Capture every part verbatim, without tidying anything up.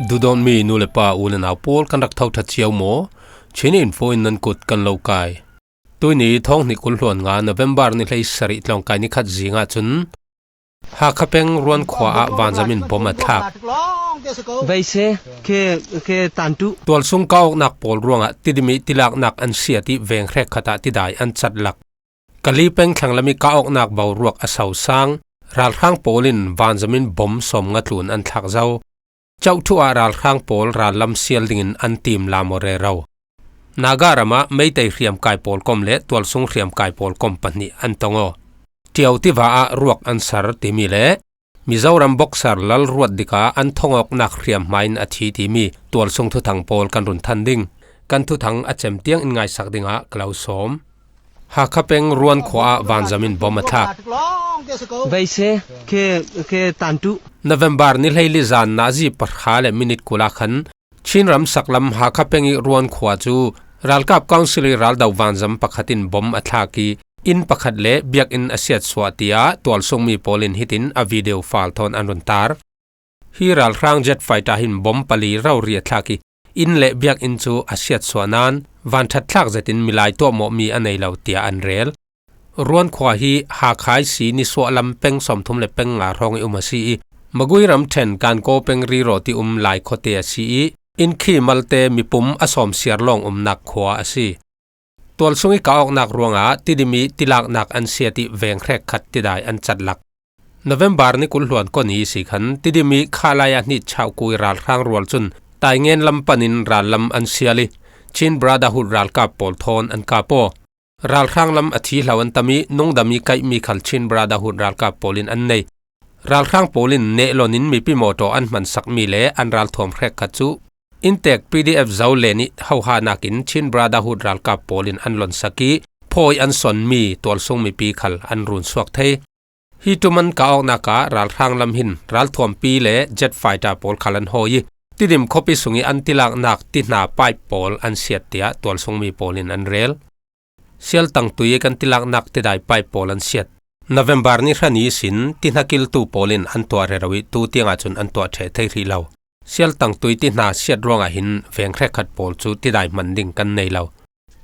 Duhdawtmi nu le pa, u le nau pawl, kan rak tho ṭha cio maw? Chin Info in nan kut kan lo kai. Tuini thawng hnih kul hluan nga November ni hlei sarih tlawngkai ni khat zingah cun Hakha peng Ruan khua ah vanzam in bom a thlak. Veise, khe, khe tantu. Tualsung kah awknak pawl ruangah Tidimi tilaknak an siat ih veng hrekkhat ah tidai an catlak. Kali peng thlanglam ih kah awknak boruak a sosang, ralhrang pawl in vanzam in bom sawmnga tlun an thlak zo. Chauhthu ah ralhrang pawl rallam sial dingin an tim lam aw rero. Naga ramah Meitei hriamkai pawl kom le tualsung hriamkai pawl kom pahnih an tong aw. Ṭio tiva ah ruak an sar timi le Mizoram boxer Lalruat Dika an thongawknak hriam hmain a thi timi tualsung thuthang pawl kan run than ding. Kan thuthang a cem tiang in ngaisak dingah ka lo sawm. Hakha peng Ruan khua ah vanzam in bom a thlak. Veise, khe, khe tantu. November ni hleili zan nazi pahra le minit kul ah khan Chin ramsaklam Hakha peng ih Ruan khua cu ralkap council ih raldo vanzam pakhat in bom a thlak ih inn pakhat le biakinn a siatsuah, tiah tualsungmi pawl in hitin a video file thawn an run tar. Hi ralhrang jet fighter hin bom pali rori a thlak ih inn le biakinn cu a siatsuah nain vanṭhat thlak zetin milai tuahmawhmi a nei lo, tiah an rel. Ruan khua hi Hakha ih si nisuahlam peng sawmthum le peng nga hrawng ih um a si ih, Magui ramṭhen Kankaw peng rero ih um Lai khuate a si ih, inn khi malte mipum a sawmsiar lawng umnak khua a si. Tualsung ih kah awknak ruangah Tidimi tilaknak an siat ih veng hrekkhat tidai an catlak. November ni kul hluan kua ni ihsi khan Tidimi khahlai ah hnit chauhku ih ralhrang rual cun Taingen lam panin rallam an sial ih Chin Brotherhood ralkap pawl thawn an kap aw. Ralhrang lam a thi hlo an tam ih nungdam ih kaihmi khal Chin Brotherhood ralkap pawl in an nei. Ralhrang pawl in nehlon in mipi mawṭaw an hmansakmi le an ralthuam hrekkhat cu inntek P D F Zoland ih hohahnak in Chin Brotherhood ralkap pawl in an lonsak ih phawi an sonmi tualsung mipi khal an runsuak thei. Hi ṭum an kah awknak ah ralhrang lam hin ralthuampi le jet fighter pawl khal an hawi ih Tidim khuapi sung ih an tilaknak tihna pipe pawl an siat, tiah tualsungmi pawl in an rel. Sialtang tui ih kan tilaknak tidai pipe pawl an siat. November ni hra ni ihsin tihna kiltu pawl in an tuah rero ih tu tiangah cun an tuah ṭheh thei hrih lo. Sialtang tui tihna siat ruangah hin veng hrekkhat pawl cu tidai hman ding kan nei lo.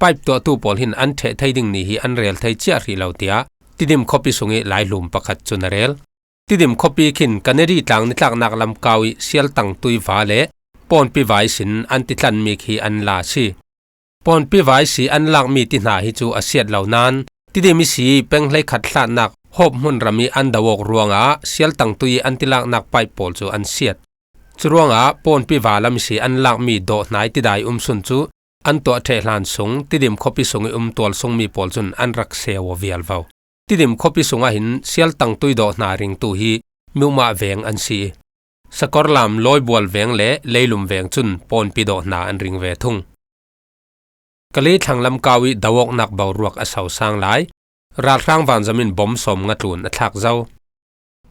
Pipe tuahtu pawl hin an ṭheh thei ding ni hi an rel thei ciah hrih lo, tiah Tidim khuapi sung ih laihlum pakhat cun a rel. Tidim khuapi khin Kanedi tlang nitlaknak lam kau ih sialtang tui va le pawnpi va ihsin an titlanmi khi an la a si. Pawnpi va ihsi an lakmi tihna hi cu a siat lo nain Tidim ihsi ih peng hleikhat hlatnak Hawp hmunram ih an do awk ruangah sialtang tui ih an tilaknak pipe pawl cu an siat. Curuangah pawnpi va lam ihsi an lakmi dawhhnai tidai um sun cu an tuah ṭheh hlan sung Tidim khuapi sung ih um tualsungmi pawl cun an rak seu aw vialvo. Tidim khuapi sungah hin sialtang tui dawhhna ringtu hi Mumah veng an si ih, Sakorlam Lawibual veng le Leilum veng cun pawnpi dawhhna an ring ve thung. Kali thlanglam kau ih do awknak boruak a sosang lai. Ralhrang vanzam in bom sawmnga tlun a thlak zo.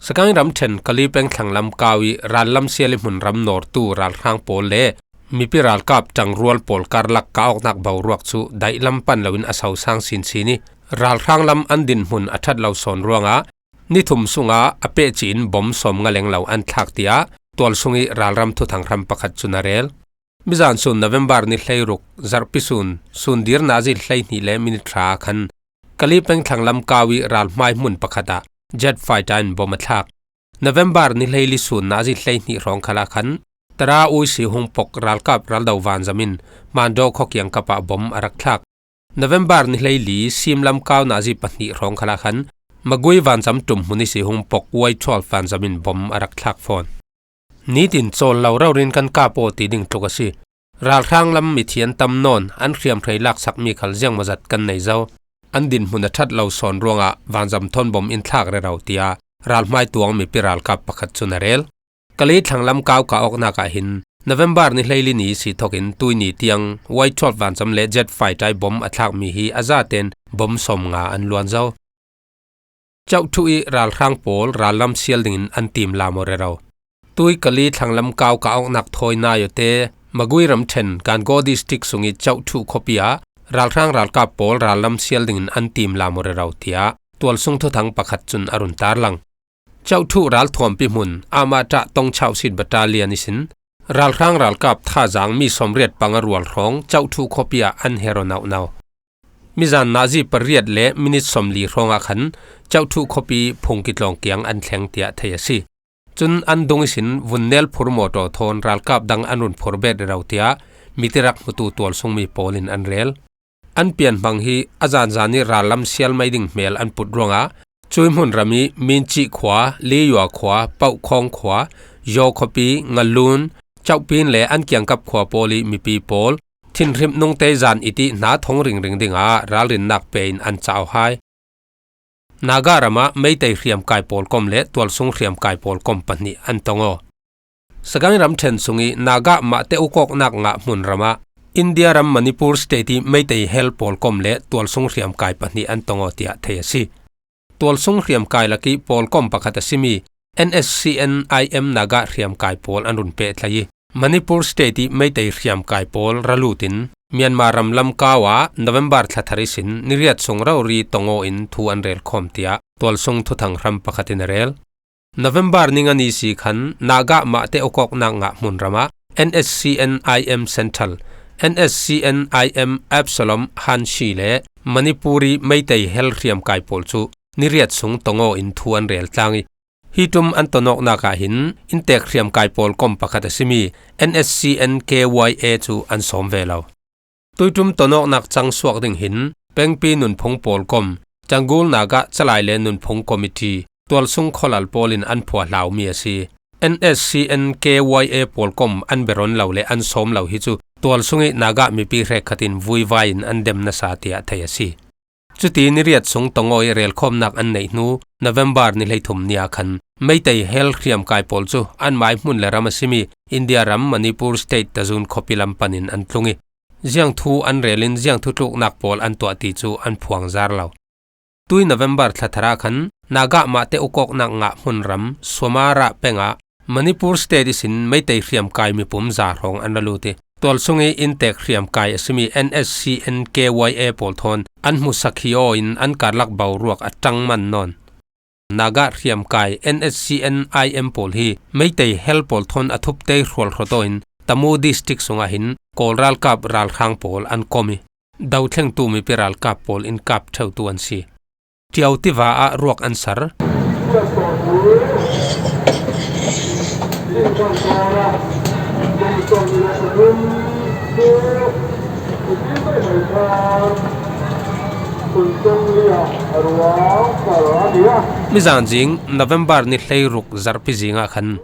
Sagaing ramṭhen Kali peng thlanglam kau ih rallam sial ih hmunram nawrtu ralhrang pawl le mipi ralkap ṭangrual pawl karlak kah awknak boruak cu daihlam pan loin a sosang sinsin ih, ralhrang lam an dinhmun a ṭhat lo sawn ruangah ni thum sungah a pehci in bom sawmnga lenglo an thlak, tiah tualsung ih ralram thuthang hram pakhat cun a rel. Mizan sun November ni hleiruk, zarhpi sun, sun dir nazi hleihnih le minit hra ah khan Kali peng thlanglam kau ih ralhmai hmun pakhat ah jet fighter in bom a thlak. November ni hleili sun nazi hleihnih hrawng khal ah khan Tara Uisi hung pok ralkap raldo vanzam in Mandaw khua kiangkap ah bom a rak thlak. November ni hleili simlam kau nazi pahnih hrawng khal ah khan Magui vanzam ṭum hmun ihsi hung pok Y twelve vanzam in bom a rak thlak fawn. Nitin cawl lo rori in kan kap aw ti ding tluk a si. Ralhrang lam mithi an tam nawn, an hriamhrei laksakmi khal ziangmawzat kan nei zo. An dinhmun a ṭhat lo sawn ruangah vanzam thawn bom in thlak rero, tiah ralhmai tuang mipi ralkap pakhat cun a rel. Kali thlanglam kau kah awknak ah hin November ni hleili ni ihsi thokin tuini tiang Y twelve vanzam le jet fighter ih bom a thlakmi hi a zaten bom sawmnga an luan zo. Chauhthu ih ralhrang pawl rallam sial dingin an tim lam aw rero. Tui Kali thlanglam kau kah awknak thawi nai awte Magui ramṭhen Kankaw district sung ih Chauhthu khuapi ah ralhrang ralkap pawl rallam sial dingin an tim lam aw rero, tiah tualsung thuthang pakhat cun a run tarlang. Chauhthu ralthuampi hmun Amata Tongchausit Battalion ihsin Ralhrang ralkap thazang mi sawmriat panga rual hrawng Chauhthu khuapi ah an hero nauhnau. Mizan nazi pariat le minit sawmli hrawngah khan Chauhthu khuapi phungki tlawng kiang an thleng tiah thei a si. Cun an dung ihsin vunnel phur mawtaw thawn ralkap dang an run phur bet rero tiah mitirak hmutu tualsungmi pawlin an rel. An pianhmang hi a zanzan ih rallam sial mai ding hmel an put ruangah cui hmunram ih Mincih khua, Liyua khua, Pauhkhawng khua, Yaw khuapi, Ngalun, Chauhpin le an kiangkap khua pawl ih mipi pawl thinhrimh nungte zan it ih hna thong ringring dingah ralrinnak pe in an cau hai. Naga ramah Meitei hriamkai pawlkom le tualsung hriamkai pawlkom pahnih an tong aw. Sagaing ramṭhen sungih Naga mahte ukawknak ngah hmunramah India ram Manipur state ih Meitei hell pawlkom le tualsung hriamkai pahnih an tong aw tiah thei a si. Tualsung hriamkai lakih pawlkom pakhat a simi N S C N I M Naga hriamkai pawl an run pehtlai ih Manipur state ih Meitei hriamkai pawl ra lutin Myanmar ram lamkau ah November thla thar ihsin ni riat sung rori tong aw in thu an relkhawm tiah tualsung thuthang hram pakhat in a rel. November ni nga ni si khan Naga mahte ukawknak ngah hmunramah N S C N I M Central, N S C N I M Absalom Hanshi le Manipuri Meitei hell hriamkai pawl cu ni riat sung tong aw in thu an rel tlang ih, hi tum an tonawknak ah hin inntek hriamkai pawlkom pakhat a simi N S C N K Y A cu an sawm ve lo. Tuitum tonawknak cang suak ding hin pengpi nunphung pawlkom, Changul Naga Calai le Nunphung Committee, tualsung khawlal pawl in an phuahlaumi a si. N S C N K Y A pawlkom an beron lo le an sawm lo hi cu tualsung ih Naga mipi hrekkhat in vuivai in an dem nasa tiah thei a si. Cuti ni riat sung tong aw ih relkhawmnak an neih hnu November ni hleithum ni ah khan Meitei hell hriamkai pawl cu an mai hmun le ram a simi India ram Manipur state Tazun khuapi lam panin an tlung ih, ziang thu an rel in ziang thutluknak pawl an tuah ti cu an phuangzar lo. Tui November thla thar ah khan Naga mahte ukawknak ngah hmunram Suamara peng ah Manipur state ihsin Meitei hriamkai mipum za hrawng an ra lut ih, tualsung ih inntek hriamkai a simi N S C N K Y A pawl thawn an hmusak hi aw in an karlak boruak a ṭang man nawn. Naga hriamkai N S C N I M pawl hi Meitei hell pawl thawn a thupte hrualhrawt aw in Tamu district sungah hin Kawl ralkap ralhrang pawl an kom ih, dothlengtu mipi ralkap pawl in kap ṭheutu an si. Ṭio tiva ah ruak an sar. Mizan zing November ni hleiruk zarhpi zing ah khan,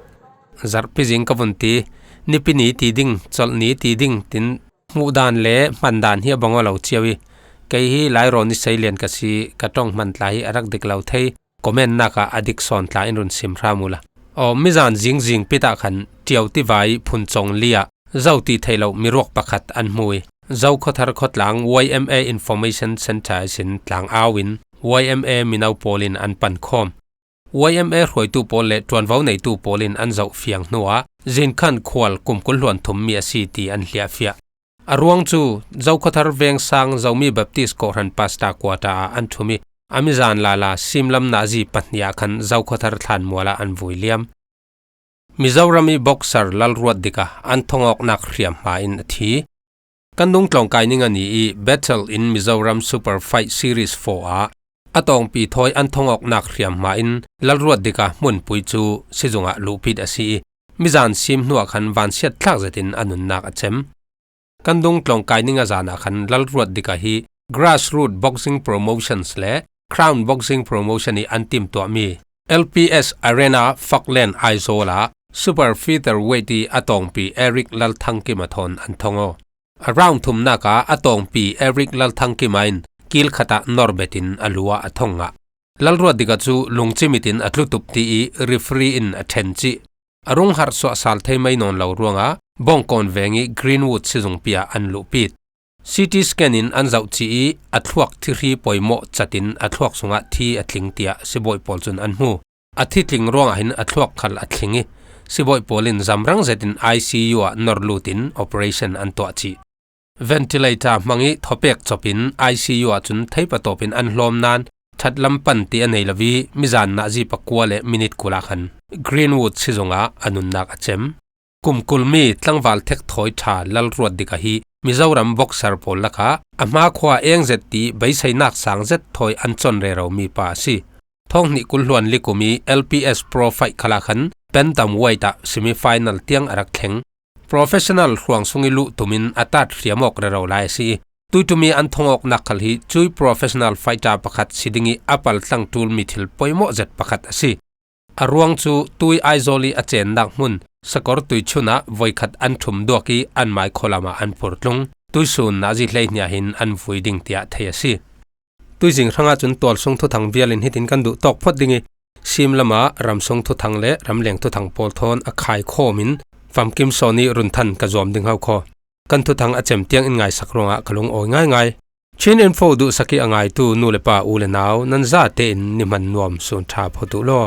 zarhpi zing ka vun ti, nipi ni ti ding, colh ni ti ding tin hmuh dan le hman dan hi a bang aw lo cio ih, kei hi Lairawn ih seilian ka si, ka ṭong hman tla hi a rak dik lo thei, comment nak ah a dik sawn tla in run sim hram uhla. Aw, mizan zingzing pit ah khan Ṭio tiva ih Phuncawng li ah zo ti theih lo miruak pakhat an hmu ih, Zokhawthar khuatlang Y M A Information Centre ihsin tlang au in Y M A mino pawl in an pankhawm. Y M A hruaitu pawl le ṭuanvo neitu pawl in an zoh fiang hnuah Zinkhan khual kum kul hluan thum mi a si ti an hliahfiah. A ruang cu Zokhawthar Vengsang Zomi Baptist Kawhhran Pastor Quarter ah an ṭhum ih, a mizan lala simlam nazi pahnih ah khan Zokhawthar thlanmual ah an vui liam. Mizoram ih boxer Lalruat Dika an thongawknak hriamhma in a thi. Kan dungtlawng kai ni nga ni ih Battle in Mizoram Super Fight Series four ah a tawngpi thawi an thongawknak hriamhma in Lalruat Dika hmunpui cu sizung ah luhpit a si ih, mizan sim hnuah khan vansiat thlak zetin a nunnak a cem. Kan dungtlawng kai ni nga zan ah khan Lalruat Dika hi Grassroot Boxing Promotions le Crown Boxing Promotion ih an timtuahmi L P S Arena Faklen Aizawl ah Super Featherweight ih a tawngpi Eric Lalthangkim a thawn an thong aw. A round thumnak ah a tawngpi Eric Lalthangkim ah in kil khat ah norbet in a lu ah a thong ngah. Lalruat Dika cu lungcimit in a tlutup ti ih referee in a ṭhen cih. A rung harh suahsal thei mai nawn lo ruangah Bawngkawn veng ih Greenwood sizungpi ah an luhpit. C T scan in an zoh cih ih a thluak thihri poimawh cat in a thluak sungah thi a tling tiah sibawi pawl cun an hmu. A thi tling ruangah hin a thluak khal a thling ih sibawi pawl in zamrang zetin I C U ah nor lut in operation an tuah cih. Ventilator hmang ih thawpek cop in I C U ah cun theipatawp in an hlawm nain ṭhatlam pan ti a nei lo ih mizan nazi pakua le minit kul ah khan Greenwood sizung ah a nunnak a cem. kum kul mi tlangval thek thawi ṭha Lalruatdika hi Mizoram boxer pawl lakah a hmakhua eng zet ti beiseinak sang zet thawi an cawn rero mi pa a si. Thawng hnih kul hluan li kum i L P S Pro Fight Club khan bantamweight ah semi final tiang a rak thleng. Professional hluang sung i luh tumin a tat hriam awk rero lai a si i, tuitumi an thawng awknak khal hi cui professional fighter pakhat si ding i a paltlang ṭul mi thil pawimawh zet pakhat a si. A ruang cu tui Aizawl i a cennak hmun Sakawr tuichun ah voikhat an ṭhum duak i anmai khualam ah an purtlung. Tuisun nazi hleihnih ah hin an vui ding tiah thei a si. Tuizing hrangah cun tualsung thuthang vial in hitin kan duh tawk phawt ding i, sim lamah ramsung thuthang le ramleng thuthang pawl thawn a khaikhawm in famkim sawn i run than ka zuam ding hau khaw. Kan thuthang a cem tiang in ngaisak ruangah ka lungawi ngaingai. Chin Info duhsak i a ngaitu nu le pa, u le nau, nan zate in ni hman nuam sun ṭha phawt uh law.